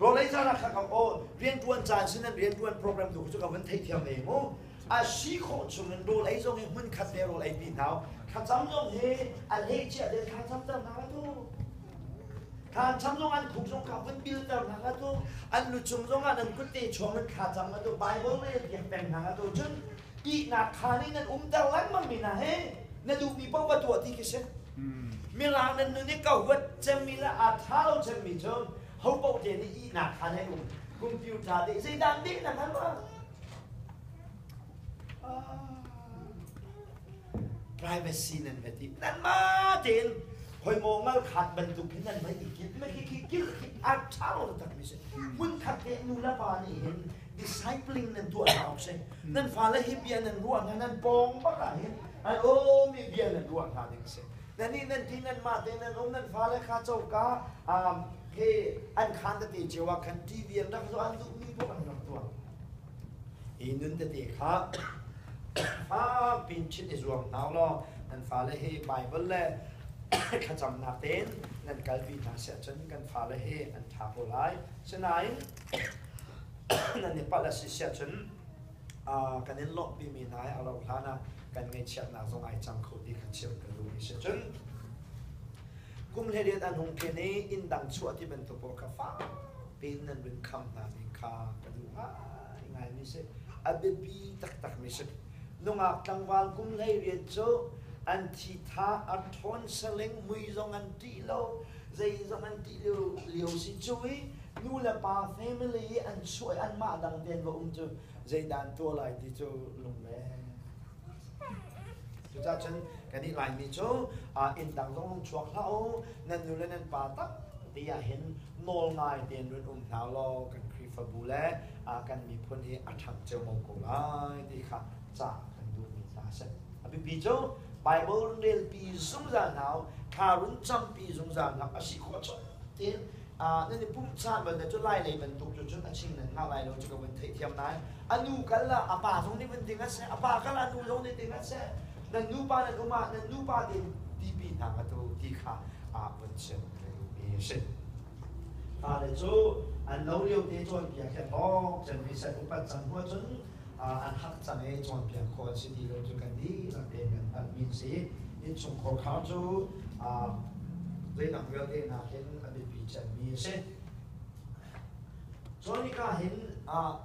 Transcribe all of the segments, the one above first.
Rawl ei caan ah kha ka aw rianṭuan caan sin nan rianṭuan program tu cu ka vun theihthiam ve mu. A si khawh chung in rawl ei zong hi hmun khat te rawl ei pi hna. Thlacam zong hi a hlei cia te thlacam ter hna tu. Thlacam zong an khuk zong kha vun bil ter hna tu. An lu cung zong ah nan kut te chuang in thlacam tu Bible rel piak peng hna tu. Cun ihnak khaan i nan umter lengmang mi hna he na duhmi paoh va tuah ti khi si. Mirang nan nun i ka huat cemmi le aa ṭha lo cemmi cu ho paoh te nih ihnak khaan he um computer te zeidah deh na hngal ma? Privacy nan va ti nanmah tein hoi maw ngal khat bantuk hin nan vai i kil ma khi khi kil khi a ṭha lo taktak mi si. Hmun khat te nu le pa nih hin discipling nan tuah hna awk si. Nan fale hi bia nan ruah hna nan pawng bak ah hin an um i bia nan ruah hna ding si. Nan nih nan ti nan mah te nan um nan fale kha coka he an khaan tete cio ah khan TV an rak zoh an duhmi paoh an rak tuah. Hi nun tete kha fak pin chit i zuam hna law nan fale hi Bible le thlacamnak tein nan kalpi hna siah cun kan fale hi an ṭha ko lai. Sinain nan i palh a si siah cun kan in lawmhpimi hna hi a rauh hlan ah kan ngaihchiatnak zong ai cang kho ti kha chim kan duhmi si. Cun kum hleiriat an hung tlin i inn dang chuah ti bantuk pawl kha fak piin nan run kham hna ning kha ka duh ngaingaimi si. A biapi taktakmi si. Nungak tlangval kum 18 cu an thi tha a ṭhawn saling mui zong an ṭih lo zei zong an ṭih lio lio si cu i nu le pa family i an chuah i anmah dang tein va um cu zeidah an tuah lai ti cu lungleng. Cucaah cun kannih Laimi cu inn dang zong hung chuak hlah u, nan nu le nan pa tampi ah hin nawl ngai tein run um hna law kan Khrihfabu le kan miphun hi a ṭhang ceomo ko lai ti kha ca kan duhmi hna a si. A biapi cu Bible run relpi zungzal hna u, thla run campi zungzal hna a si khawh chung tein nan i pumh caan bal cu lai lei bantuk cu cun a ching nan ngah lai lo cu ka vun theihthiam nain a nu kal ah a pa zong nih vun ding a si a pa kal ah nu zong nih ding a si nan nupa nan um ah nan nupa tein tipi hna ka tu ti kha a vun chim ka duhmi a si fale cu an no lio te cawnpiak hi a thawng cemmi seh upat cang hnu ahcun an hak cang i cawnpiak khawh an si ti lo cu kan dihlak tein kan hngalhmi a si. Innchungkhar khar cu zeidang vialte nakin a biapi cemmi a si. Cun hika hin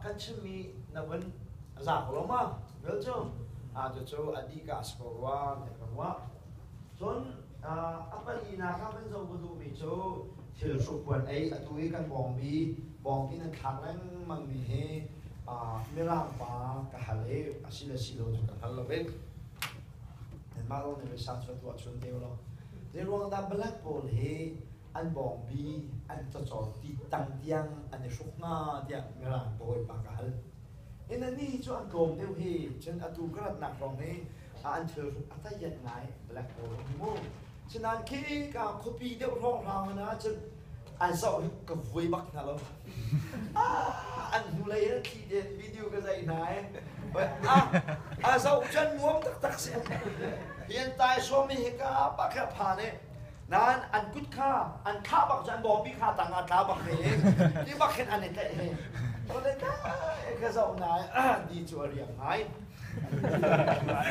kan chimmi na vun za ko lo ma? Vel cu cucu a dih ka a si ko rua tiah ka ruah. Cun a palinak ah kan zoh ka duhmi cu thil hrukpuan ei atu i kan bawngbi bawngbi nan thlak lengmangmi hi Mirang pa ka hal i a si le si lo cu ka hngal lo i nanmah lawng nih research va tuah chun te ulaw zei ruang dah black pawl hi an bawngbi an cacaw ti tang tiang an i hruk hnga tiah Mirang bawipa ka hal. In anih cu an tlawm deuh hi cun atu ka ratnak hrawng hi an thil a tayyat ngai black pawl hi mu sinain khi ka khuapi deuh hrawng hrang hna cun an zoh hi ka vuai bak hna lo an hnulei in thli den video ka zai hna ai a zoh cun nuam taktak si hian tai sawmi hi ka pak he phan i nain an kut kha an thlah bak cu an bawmpi kha tang ah tla bak he ti bak hin an i tlaih he ka zoh na di cu a riang ngai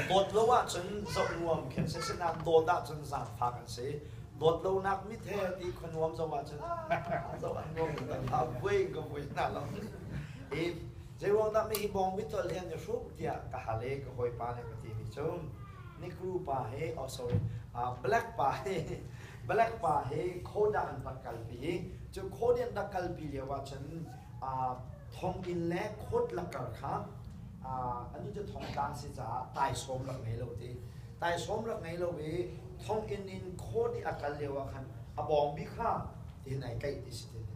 Dawt lo ahcun zoh nuam khin si sinain dawt ahcun zaangfak an si. Dawt lonak mit he ti khua nuam zoh ahcun zoh an nuam a vui ka vui hna lo. I zeiruang dah mi hi bawng mitol hi an i hruk tiah ka hal i ka hawipa nih ka timi cu Nikru pa he oh sorry black pa he black pa he khoda an rak kalpi i cu khoda an rak kalpi lio ahcun thonginn le khawt lakar kha ani cu thongtla si caah taisawm rak ngei lo ti taisawm rak ngei lo i thonginn in khawt i a kal lio ah khan a bawngbi kha tin ai tlaih ti si tin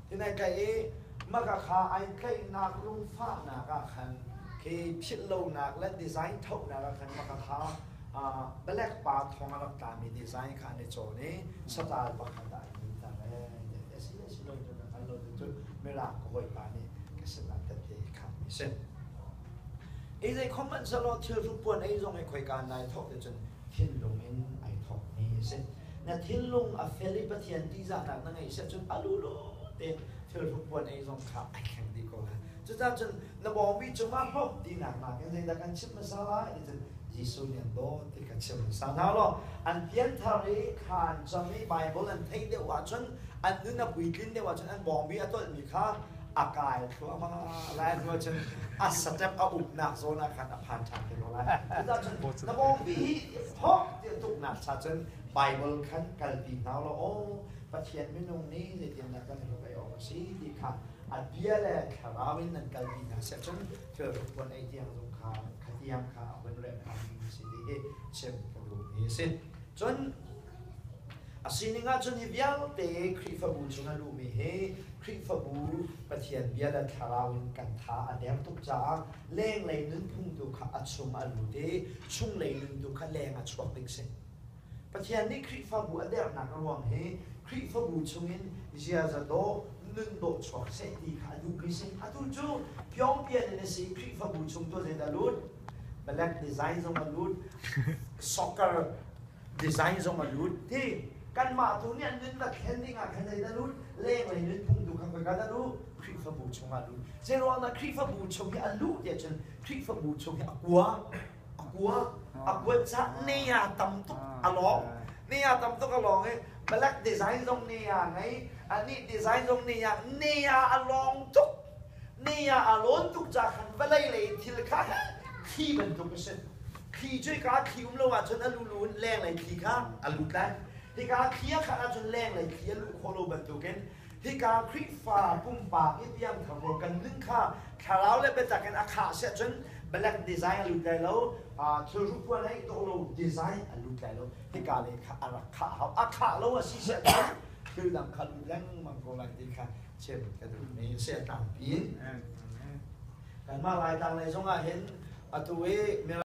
tin ai tlaih i maka kha ai tlaihnak lungfahnak ah khan khi philh lonak le design thohnak ah khan maka kha black pa thong a rak tlami design kha an i cawn i satal pakhat ah ai ta le si si lo cu kan lo cu mirang ka hawipa nih ka sinah tette khammi si. I zei khom hmanh selaw thil hrukpuan ei zong hi khoika nai thawk te cun thinlung in ai thawkmi a si. Na thinlung a fel i Pathian tihzahnak na ngeih siah cun a lulu tein thil ei zong kha ai thleng dih ko lai. Cucaah cun na bawngbi cungah hlawm tinak nakin zeidah kan chim hmasa lai ti cun Jesuh nih an dawt ti kha chim hmasa hna law an pianthar i thla an cam i Baibal an theih deuh ahcun an nun a puitlin deuh ahcun an bawngbi a tolhmi kha a kai thluahmah lai hnu ahcun a step a umnak zawn ah khan a phan ṭhan te ko lai. Cucaah cun na bawngbi hi thawk tiah tuknak cha cun Baibal khan kalpi hna law aw Pathian minung nih zeitindah kan rak ei awk a si ti kha a bia le thlarau in nan kalpi hna seh cun thil puan ei tiang zong kha kha tiang kha a hun rem hngami si ti hi chim ka duhmi a si. Cun a sining ahcun hi vialte Khrihfabu chung a luhmi hi Khrihfabu Pathian bia le thlarau in kan tha a der tuk caah lenglei nunphung tu kha a chung a lut i chunglei nun tu kha leng a chuak ding si. Pathian nih Khrihfabu a dernak a ruang hi Khrihfabu chungin ziaza dawh, nun dawh chuak seh ti kha a duhmi si. Atu cu Pyongpian in a si Khrihfabu chung tu zeidah lut? Black design zong a lut, soccer design zong a lut. Ti kanmah tu nih an nun va thlen ding ah khan zeidah lut? Lenglei nunphung tu kha khoika dah luh? Khrihfabu chungah lut. Zeiruang dah Khrihfabu chung hi a luh tiah cun Khrihfabu chung hi a kua. A kua a kuat cah ne a tam tuk a lawng ne a tam tuk a lawng i black design zong ne a ngei anih design zong ne a ne a a lawng tuk ne a a lawn tuk ca khan vawlei lei thil kha thli bantuk a si thli cu hika thli um lo ahcun a lulu in lenglei thli kha a lut lai hika thli a khat ahcun lenglei thli a luh khawh lo bantukin Hika Khrihfa pumpak i piangthar pawl kan nun kha thlarau le biatak in a khah siah cun black design a lut lai lo, thilru puan ei dawh lo design a lut lai lo. Hika le kha a rak khah hau. A khah lo a si siah cun thil dang kha lut lengmang ko lai ti kha chim ka duhmi si a tlangpi in. Kanmah Laitlang lei zong ah hin atu i.